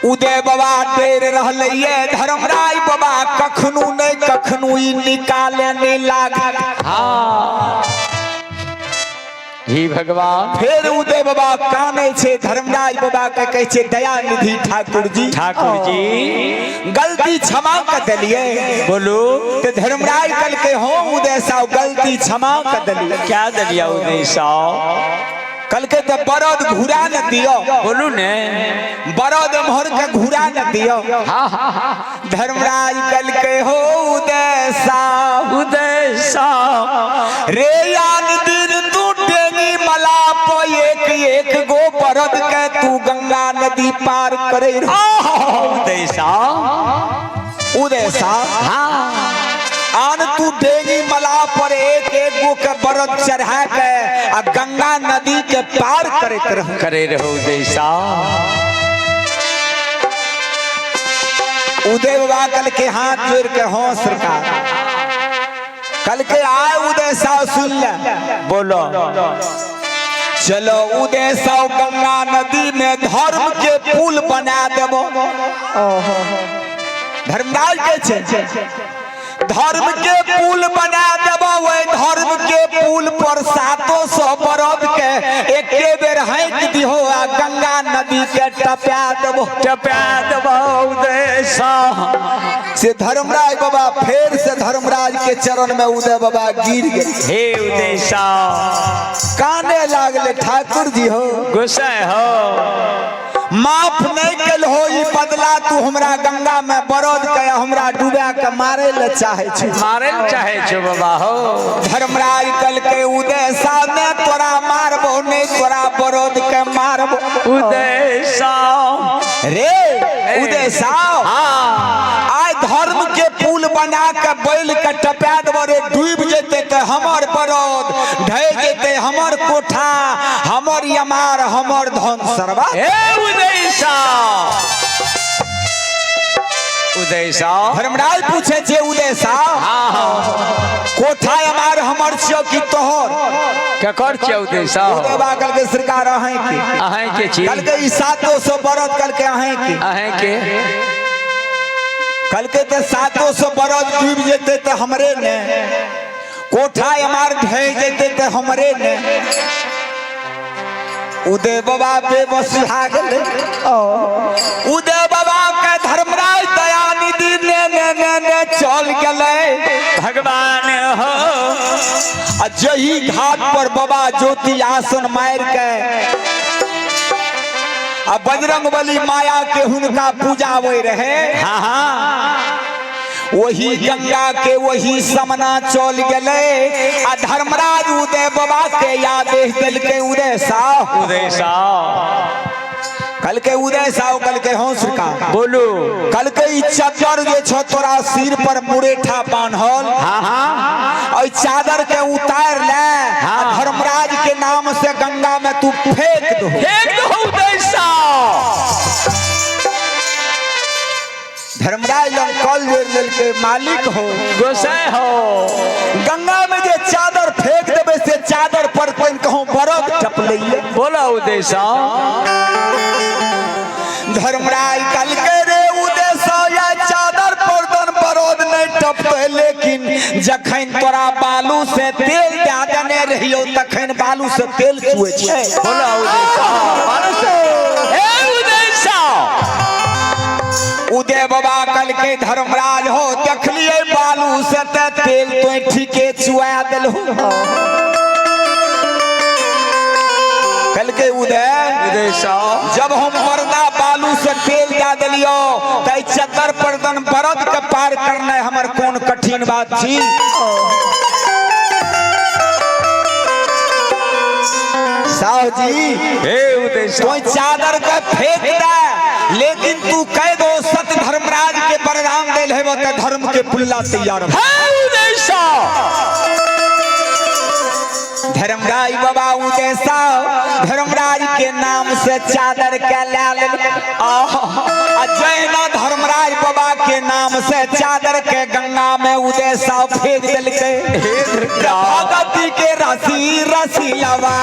उदय बाबा डर रहलै ये धर्मराज बाबा कखनो नहि कखनो ई निकाले नहि लागत। हाँ ही भगवान। फेर उदय बाबा कानै छै, धर्मराज बाबा के कहै छै दयानिधि ठाकुर जी, ठाकुर जी गलती क्षमा कर देलिए। बोलो। तो धर्मराज कहलकै हो उदय साहब गलती क्षमा कर देलिए। क्या दलिया उदय साहब? कहलकै तो बरद घुरा न दियो। बोलू ने। बरद एम्हर के घुरा न दियो। हाँ हाँ हाँ। धर्मराज कहलकै हो उदय साहब, उदय साहब रे आन दिन तू टेंगी मला प एक एक गो बरद के तू गंगा नदी पार करे। उदय साहब, उदय साहब हाँ आन तू डेंगी मला पर एक एक गो के बरद चढ़ा के आ गंगा नदी के पार करत रहो। करे रहो उदय साहब। उदय बाबा कल के हाथ जोड़ के हो सरकार, कल के आए उदय साहब सुन ले। बोलो। चलो उदय साहब गंगा नदी में धर्म के पुल बना देबो। धर्मराज के छे धर्म के पुल बना देबो, वही धर्म के पुल पर 700 बरद के एके बेर हैंक दिहो आ गंगा नदी के टपा देबो। टपा देबो उदय साहब। से धर्मराज बाबा फेर से धर्मराज के चरण में उदय बाबा गिर गए। हे उदय साहब काने लागले ठाकुर जी हो गुस्सा हो, माफ नहीं कल हो ई बदला तू हमरा गंगा में बरद के हमरा डूबा के मारे ले चाहे छी। मारे ले चाहे छो बाबा हो। धर्मराज कल के उदय साहब ने तोरा मारबो नहीं तोरा बरद के मारबो। उदय साहब रे उदय साहब हाँ आय धर्म के पुल बना के बैल के टपा देबो रे, डूब जेते ते हमर बरद ढह जेते, हमर कोठा हमर यमार हमर धन सरवा। हे उदय साहब, उदय साहब धर्मराज पूछे छे उदय साहब हाँ हाँ कोठा यमार हमर छियो कि तोहर? ककर छियो उदय साहब? उदय बाबा कहलकै सरकार अहें के। अहें के छी। कहलकै ई 700 बरद कहलकै अहें के। अहें के। कहलकै ते 700 बरद डूबि जेतै ते हमरे ने, कोठा यमार ढह जेतै ते हमरे ने। उदय बाबा बेबस भए गेलै। उदय बाबा के धर्मराज दयानिधि ने ने ने ने चल गेलै। भगवान हो। आ जही घाट पर बाबा ज्योति आसन मार के आ बजरंग बली माया के हुनका पूजा होय रहे। हाँ हाँ वही गंगा के वही समना चल गेलै आ धर्मराज उदय बाबा के आदेश देलकै उदय साहब। उदय साहब कहलकै उदय साहब, कहलकै हँ सरकार। बोलू। कहलकै ई चादर जे छौ तोरा सिर पर मुरेठा बान्हल, हाँ हाँ एहि चादर के उतार ले आ धर्मराज के नाम से गंगा में तू फेंक दो। फेंक दो उदय साहब। धर्मराज लग कल जोड़ लेलकै मालिक हो गोसाई हो, गंगा में जे चादर फेंक देबै से चादर पर कोई कहूँ बरद टपलैये। बोला उदय साहब। धर्मराज कहलकै रे उदय साहब या चादर पर दन बरद नहीं टपते, लेकिन जखन तोरा बालू से तेल दए देने रहियो तखन बालू से तेल चुए छै। बोला उदय साहब। बालू से। हे उदय साहब। उदय बाबा कहलकै धर्मराज हो देखलिए बालू से ते तेल तो ठीके चुआ देलहु। कहलकै उदय, उदय साहब जब हम मरदा बालू से तेल दए देलियो त चद्दर पर दन बरद के पार करना हमर कोन कठिन बात छी। साहु जी हे उदय तो चादर के फेंक दे, लेकिन तू कह दो सत धर्मराज के वरदान देल है तो धर्म के पुल्ला तैयार हो। उदय साहब। धर्मराज बाबा उदय साहब धर्मराज के नाम से चादर के ला लेल आ जैना धर्मराज बाबा के नाम से चादर के गंगा में उदय साहब फेंक देलकै। भगवती के रसी रसी लवा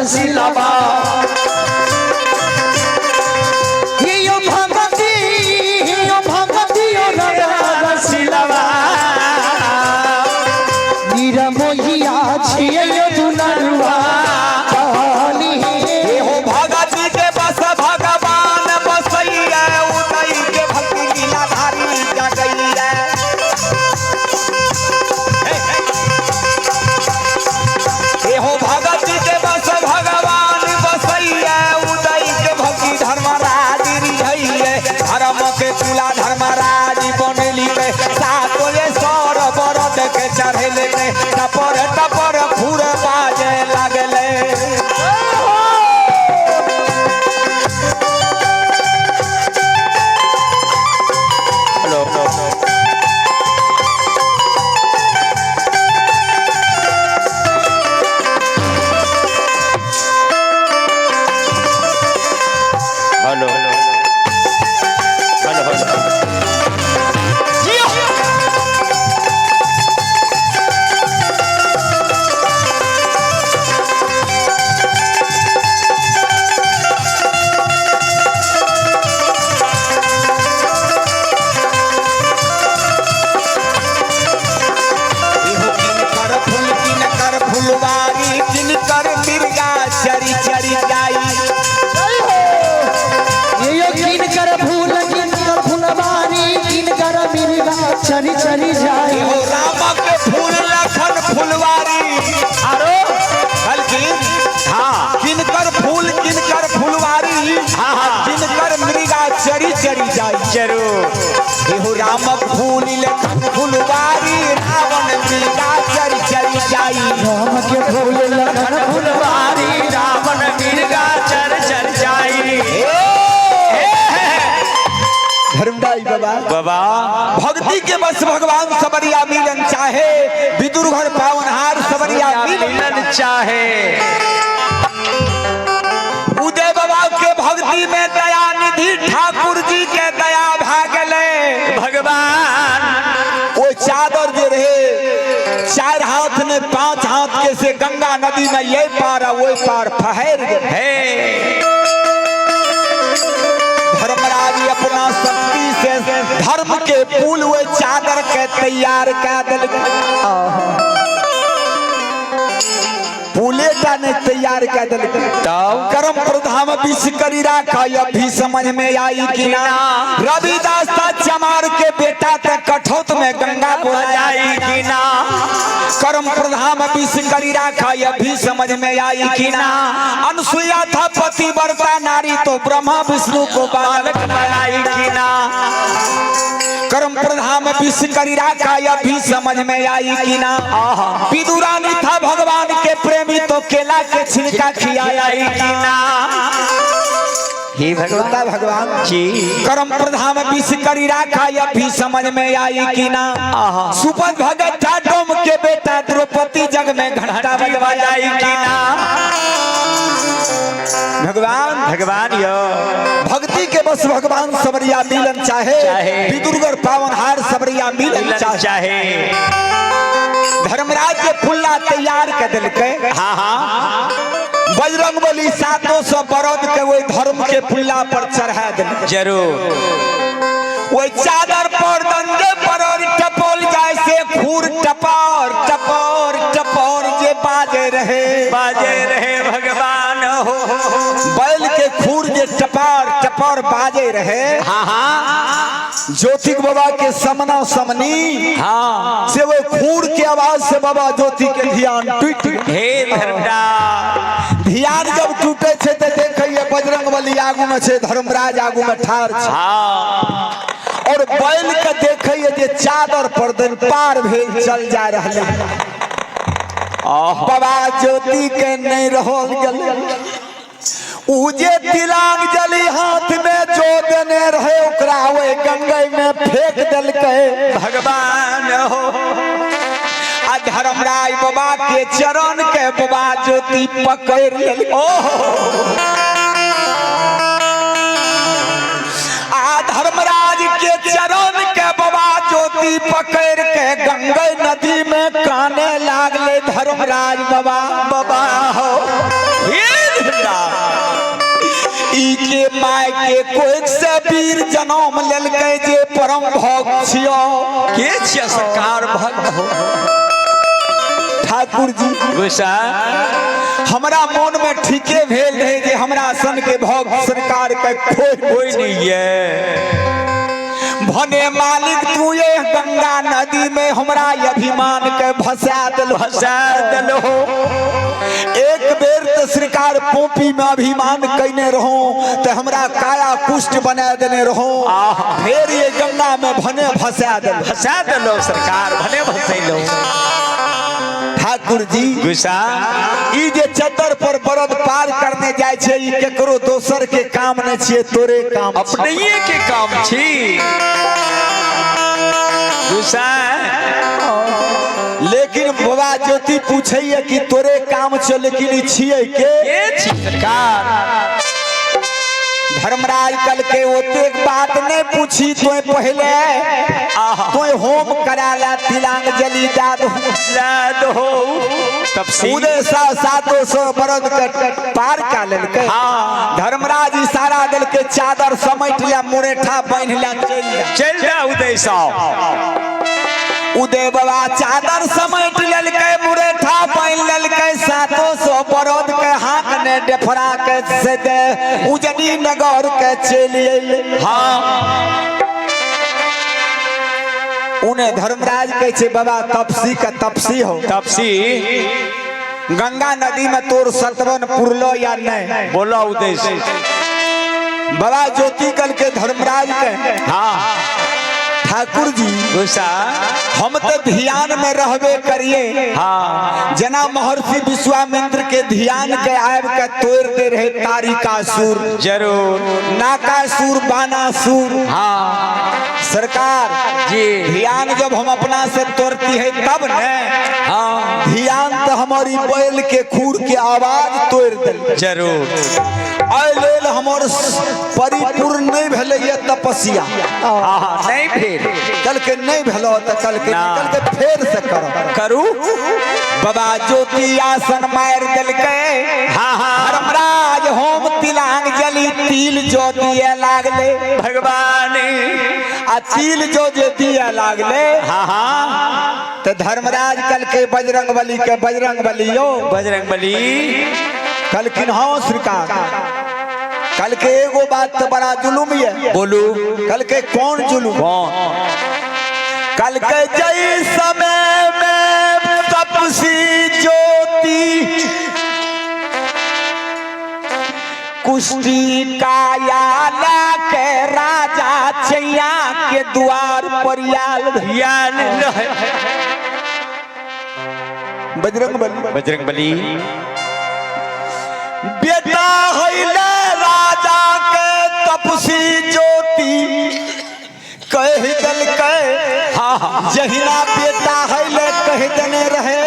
रसिलवा। यो भगती यो भगती यो रसिलवा। निरमोहिया छियै यो दुलरुआ कहली। हो भगती के बस भगवान बसैया, उदय के भक्ति लीलाधारी जगैया। हो भगती के बस भगवान बसैया, उदय के भक्ति धर्मराज रिहैया। धर्म के तुला धर्मराज बनली के सातो ये सौर बरद के चढ़ेले के टपर टपर खुर बाजे लगले। हेलो हेलो हेलो इहो किनकर फूल किनकर फुलवारी, किनकर मिर्गा चरी चरी जाई। यो किनकर फूल किनकर फुलवारी, किनकर मिर्गा चरी चरी जाई। इहो राम के फूल लखन फुलवारी, आरो हलकी हाँ किनकर फूल किनकर फुलवारी, हाँ किनकर मृगा चरी चरी जाई। जरूर। इहो राम फूल लखन फुलवारी, रावण मृगा चरी चरी जाई। राम के फूल लखन फुलवारी, रावण मिर्गा चर चर जाई। धर्मदाई बाबा बाबा भक्ति के बस भगवान सबरिया मिलन चाहे, विदुर घर पावनहार सबरिया मिलन मिलन चाहे। उदय बाबा के भक्ति में दया निधि ठाकुर जी के दया भागले भगवान। वो चादर जे रहे 4 हाथ में 5 हाथ के से गंगा नदी में ये पार आ वो पार फहर गए। हे धर्मराज अपना शक्ति से धर्म के पुल वो चादर के तैयार कर दिल। पुले टा ने तैयार कर दिल। तब कर्म प्रधान विष करी राखा, यह भी समझ में आई कि ना। रविदास था चमार के बेटा थे कठौत में गंगा बजाई बोलाई कि ना। कर्म प्रधान विष करी राखा, यह भी समझ में आई कि ना। अनुसुईया था पति बरता नारी, तो ब्रह्मा विष्णु को बालक बनाई कि ना। कर्म प्रधान विष करी राखा, यह भी समझ में आई कि ना। विदुरानी था भगवान के प्रेमी, तो केला के छिलका खियाई खिलाई कि ना। हे भगवान भगवान जी। कर्म प्रधान विष करी राखा, यह भी समझ में आई कि ना। सुपथ भगत था डोम के बेटा, द्रौपदी जग में घंटा बजाई बजवाई कि ना। भगवान भगवान यो भक्ति के बस भगवान सबरिया मिलन चाहे, चाहे। विदुरगर पावनहार सबरिया मिलन मिलन चाहे। चाहे। धर्मराज के फुल्ला तैयार कर दिलकै। हाँ हाँ बजरंग बली 700 बरद के वही धर्म के फुल्ला पर चढ़ा दिल। जरूर। वही चादर पर दंडे पर और टपोल जाए से खूर टपोर टपोर टपोर जे बाजे रहे बाजे रहे भगवान हो। बैल के खूर जे टपार टपोर बाजे रहे। हाँ हाँ ज्योतिक बाबा के समना समनी हाँ से वो खूर के आवाज से बाबा ज्योति के ध्यान टूट। हे धर्मराज ध्यान जब टूटे छे ते देखिए बजरंग बली आगू में छे, धर्मराज आगू में ठार छे। हाँ और बैल के देखिए जे चादर पर दिन पार भेल चल जा रहले। बाबा ज्योति के नहीं रहल गेल। उ जे तिलांग जली हाथ में जो देने रहे ओकरा ओहि गंगे में फेंक देलकै भगवान हो। आ धर्मराज बाबा के चरण के बाबा ज्योति पकड़ लेल। आ धर्मराज के चरण के बाबा ज्योति पकड़ के गंगे नदी में काने लागले धर्मराज बाबा बाबा हो। हे धर्मराज। ई के my के कोई से वीर जनम लेलकै जे परम भक्त छियो। के छियै सरकार भक्त हो? ठाकुर जी गुस्सा। हमरा मन में ठीके भेल रहे जे हमरा सन के भक्त सरकार के कोई कोई नहीं है। भने मालिक तू ये गंगा नदी में हमरा अभिमान के भसा दिल, भसा देलो। एक बेर तो सरकार पोपी में अभिमान कैने रहो तो हमरा काया कुष्ठ बना देने रहो, फिर ये गंगा में भने भसा दिल, भसा देलो सरकार, भने भसैलो। ठाकुर जी गुस्सा। ई जे चद्दर पर बरद पार करने जाय छै, ई केकरो दोसर के काम नै छियै, तोरे काम छियै। अपनैये के काम छी गुस्सा। लेकिन बाबा ज्योति पूछैया कि तोरे काम छौ, लेकिन ई छियै के? के छी सरकार? धर्मराज कल के ओतेक बात नहीं पूछी, तोय पहले तोय होम करा ला, तिलांजलि दा दो, ला दो तपसी। उदय सा 700 बरद के पार का लेलकै। हाँ। धर्मराज इशारा देलकै, चादर समेट ला, मुरेठा बान्हि ला, चलि जा। चलि जा उदय साहब। उदय बाबा चादर समेट लेलकै, मुरेठा बान्हि लेलकै, 700 बरद के हाथ ने डेफरा के से दे उजनी नगर के चलि अयलै। हाँ। उन्हें धर्मराज कहै छै, बाबा तपसी के तपसी हो। तपसी। गंगा नदी में तोर सतवन पुरलो या नहीं? बोलो उदय से। बाबा ज्योति कल के धर्मराज के, हाँ। ठाकुर जी गुस्सा। हम तो ध्यान में रहबे करिए। हाँ। जना महर्षि विश्वामित्र के ध्यान के आब के तोड़ दे रहे तारिकासुर, जरूर। नाकासुर, बानासुर। हाँ। सरकार जी। ध्यान जब हम अपना से तोड़ती है तब ने। हाँ। ध्यान तो हमारी बैल के खूर के आवाज तोड़ दे। जरूर। एहि लेल हमर परिपूर्ण नहीं भेलै तपस्या। हाँ, नहीं भेल। कल के नहीं भेलो तो कल के, कल के फेर से करो। करू। बाबा ज्योति आसन मार देलकै। हाँ हाँ। धर्मराज होम तिलांजलि तिल जो दिए लागले। भगवान। आ तिल जो जे दिए लागले। हाँ हाँ। तो धर्मराज कल के बजरंग बली के, बजरंग बली यो। बजरंग बली। कल किन हाँ सरकार, कल के एगो बात तो बड़ा जुलुम ये। बोलू। कल के कौन जुलुम? कौन? कल के जय समय में तपसी ज्योति कुश्ती काया ला के राजा चैया के द्वार पर आयल। याल। बजरंग बली। बजरंग बली। बेटा होइले राजा के तपसी ज्योति कह देलकै। हाँ। जहिना बेटा होइले कह देने रहे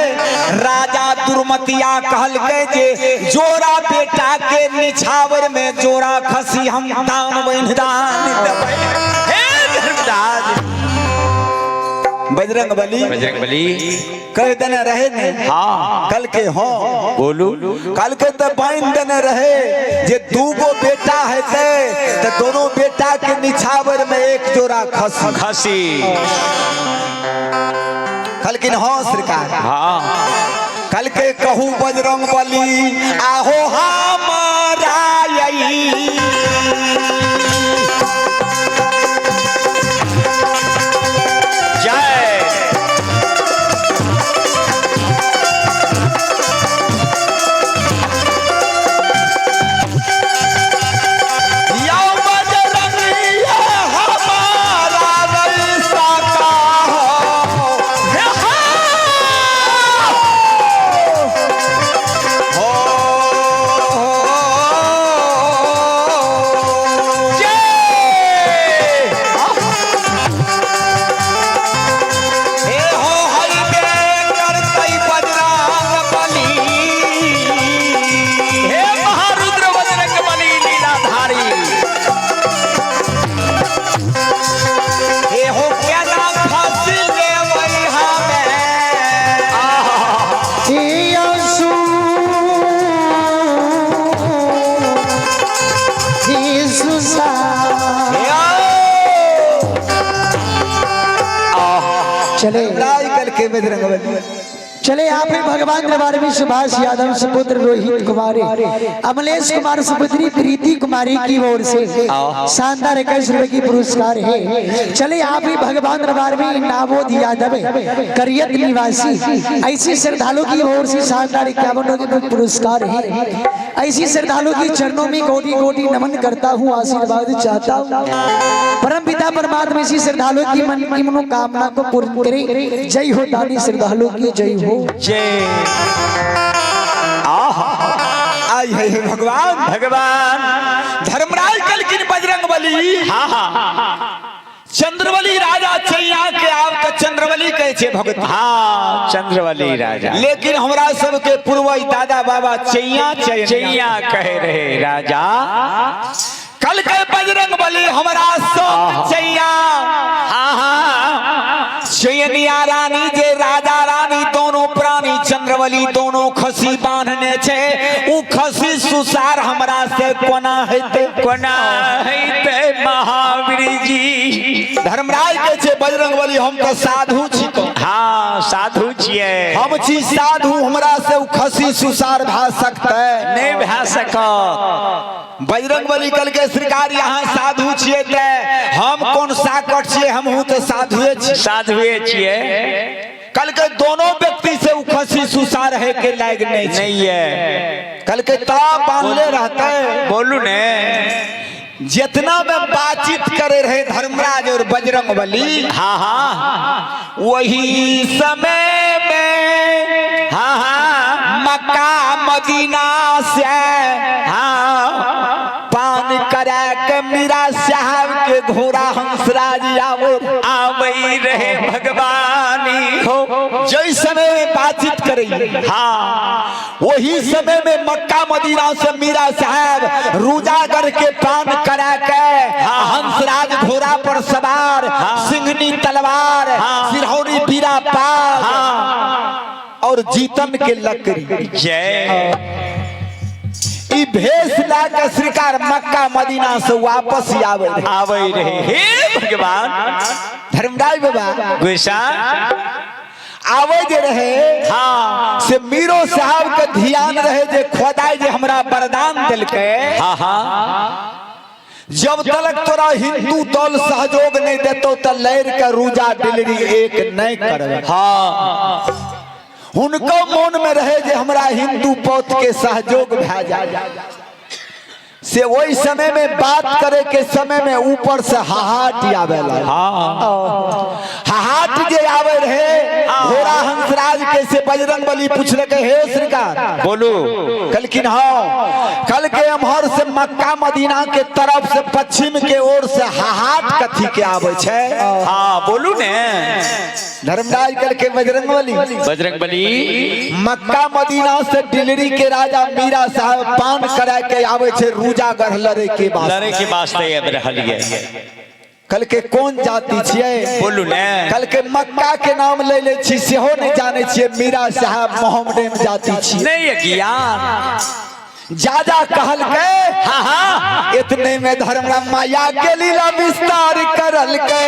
राजा दुर्मतिया, कहलकै जे जोड़ा बेटा के निछावर में जोड़ा खसी हम दान बन्हि दान देबै। हे धर्मराज। बजरंग बली। बजरंग बली। कह देने रहे ने। हाँ। कल के हो। बोलू। कल के तो बांध देने रहे जे दूगो बेटा हेतै तो दोनों बेटा के निछावर में एक जोड़ा खसी। खसी। कलकिन हाँ सरकार। हाँ। कल के कहू बजरंग बली आहो हमारा यही। जय। यौ बजरंगिया हमारा रईसा का हो। हो। चले धर्मराज कल के बजरंग बली। चले आप ही भगवान दरबार में सुभाष यादव सुपुत्र रोहित कुमारी, अमलेश कुमार सुपुत्री प्रीति कुमारी की ओर से शानदार 21 रुपए की पुरस्कार है। चले आप ही भगवान दरबार में नाबोद यादव करियत निवासी ऐसी श्रद्धालु की ओर से शानदार 51 रुपए की पुरस्कार है। ऐसी श्रद्धालु की चरणों में कोटि कोटि नमन करता हूँ, आशीर्वाद चाहता हूँ। परम पिता परमात्मा इसी श्रद्धालु की मन की मनोकामना को पूर्ण करे। जय हो दानी श्रद्धालु की जय हो। जय आई है भगवान भगवान। धर्मराज कल किन बजरंग बली। हाँ हाँ चंद्रबली राजा चैया के आब तो चंद्रबली कहे छे भगत। हाँ चंद्रबली राजा। लेकिन हमरा सबके पूर्वज दादा बाबा चैया चैया कह रहे राजा। कल के बजरंग बली हमरा सब चैया। हाँ हाँ चैनिया रानी जे राजा रानी दोनों प्राणी चंद्रबली दोनों खसी बांधने छे, उ खसी सुसार हमरा से कोना हेते कोना हेते महावीर जी। धर्मराज के छे बजरंग बली हम तो साधु छी तो। हाँ साधु छिए हम छी साधु, हमरा से उ खसी सुसार भा सकते नहीं भा सकत। बजरंग बली कल के सरकार यहाँ साधु छिए ते हम कौन साकट छिए, हम हूँ तो साधुए छी। साधुए छिए। कल के दोनों व्यक्ति से उ खसी सुसार है के लायक नहीं छे। नहीं है। कल के ता बांधले रहते। बोलू ने जितना में बातचीत करे रहे धर्मराज और बजरंग बली। हाँ हाँ वही समय में हाँ हाँ मक्का मदीना से हाँ पान करा के मीरा साहब के घोड़ा हंसराज आवे आवे रहे भगवानी हो। जय समय में बातचीत करे हाँ वही समय में मक्का मदीना से मीरा साहब रोजागर के पान करा के हंसराज घोड़ा पर सवार, सिंघनी तलवार, सिरहौरी पीरा पाग और जीतन के लकड़ी। जय ई भेष ला के सरकार मक्का मदीना से वापस आवे आवे रहे। हे भगवान धर्मराज बाबा गुस्सा आवे जे रहे। हाँ से मीरो साहब के ध्यान रहे जे खोदाई जे हमरा वरदान दिलके। हाँ हाँ जब तलक तोरा हिंदू दल सहयोग नहीं देतो त लैर के रूजा डिलरी एक नहीं करबे। हाँ हुनको मन में रहे जे हमरा हिंदू पौत के सहयोग भए जाए। से वही समय में बात करे के समय में ऊपर से हाहाट आवे लगे। हाँ हाहाट जे आवे रहे घोड़ा हंसराज के से बजरंग बली पूछलके हे सरकार बोलू। कलकिन हाँ कल के अमहर से मक्का मदीना के तरफ से पश्चिम के ओर से हाहाट कथी के आवे छे। हाँ बोलू ने धर्मराज कल के बजरंग बली बजरंग बली मक्का मदीना से डिलरी के राजा मीरा साहब पान करा के आवे छे रूजागर लड़े के वास्ते। लड़े के वास्ते आबि रहल ये। कल के कौन जाति छियै बोलू ने। कल के मक्का के नाम ले ले छी सेहो नहीं जाने छियै, मीरा साहब मोहम्मदेन जाति छियै। नहीं ज्ञान जाजा कहल के हाँ हाँ इतने में धर्मराज माया के लीला विस्तार करल के।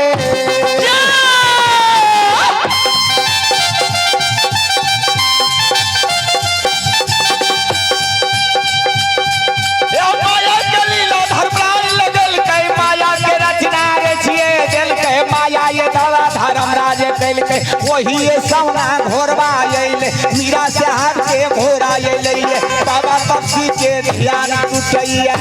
माया के लीला धर्मराज लगल के माया के रचना रचिए दिल के माया ये दादा धर्मराज कैल के वही ये सौना घोरवा अइले मीरा साहब के घोड़ा अइले बाबा पक्षी के ध्यान टूटैया।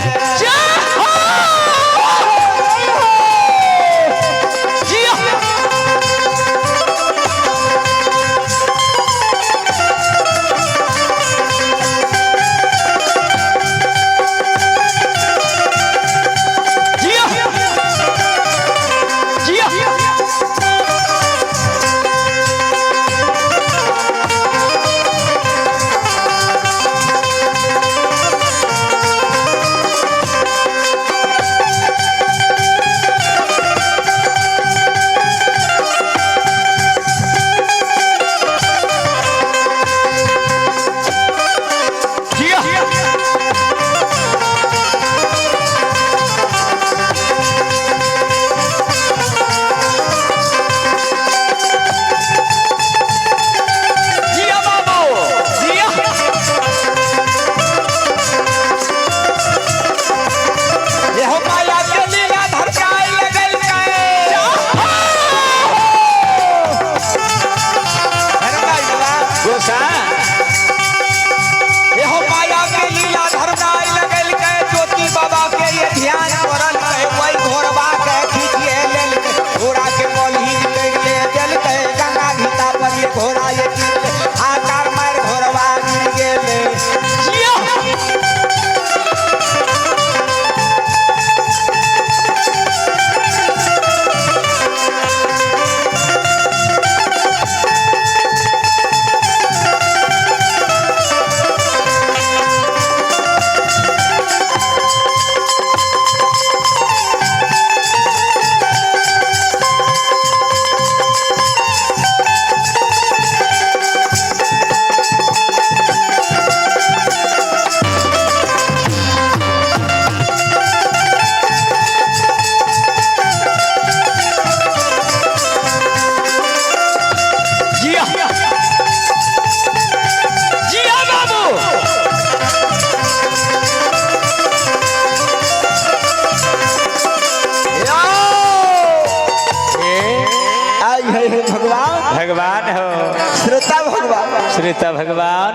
श्रीता भगवान।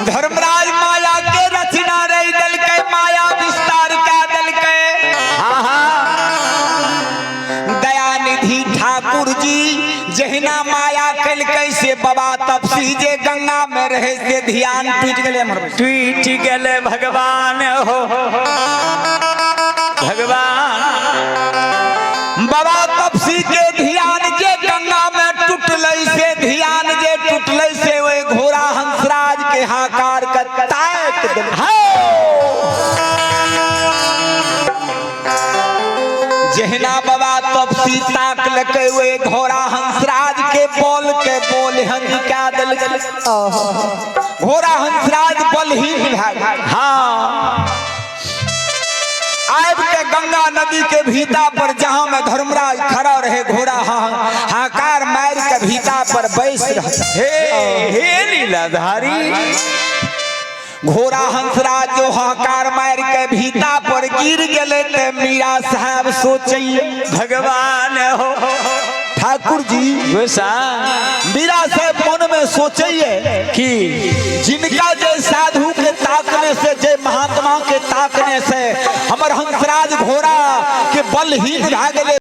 धर्मराज माया के रचना रही दलके, माया विस्तार क्या दलके। हाँ हाँ। दयानिधि ठाकुर जी जहिना माया कलकै से बाबा तपसी जे गंगा में रहे से ध्यान टूट गेले हमर। टूट गेले भगवान हो भगवान। बाबा तपसी के ध्यान जे गंगा में टूटलै से ध्यान जे टूटलै से ओहि घोड़ा हंसराज के हाकार के ताक देल। जहिना बाबा तपसी ताक लकै ओहि घोड़ा हंसराज के बोल के बोल हंस का देल। घोड़ा हंसराज बलहीन भए गेल। हाँ। आबि के गंगा नदी के भीता पर जहां में धर्मराज खड़ा रहे, घोड़ा हाकार मार के भीता पर बैस रहे। हे हे लीलाधारी। घोड़ा हंसराज जो हाकार मार के भीता पर गिर गेले ते मीरा साहब सोचैये भगवान हो। ठाकुर जी गोसा। मीरा साहब मन में सोचैये की जिनका जे साधु के ताकने से, जे महात्मा के ताकने से हमर हंसराज घोड़ा के बलहीन भए गेले।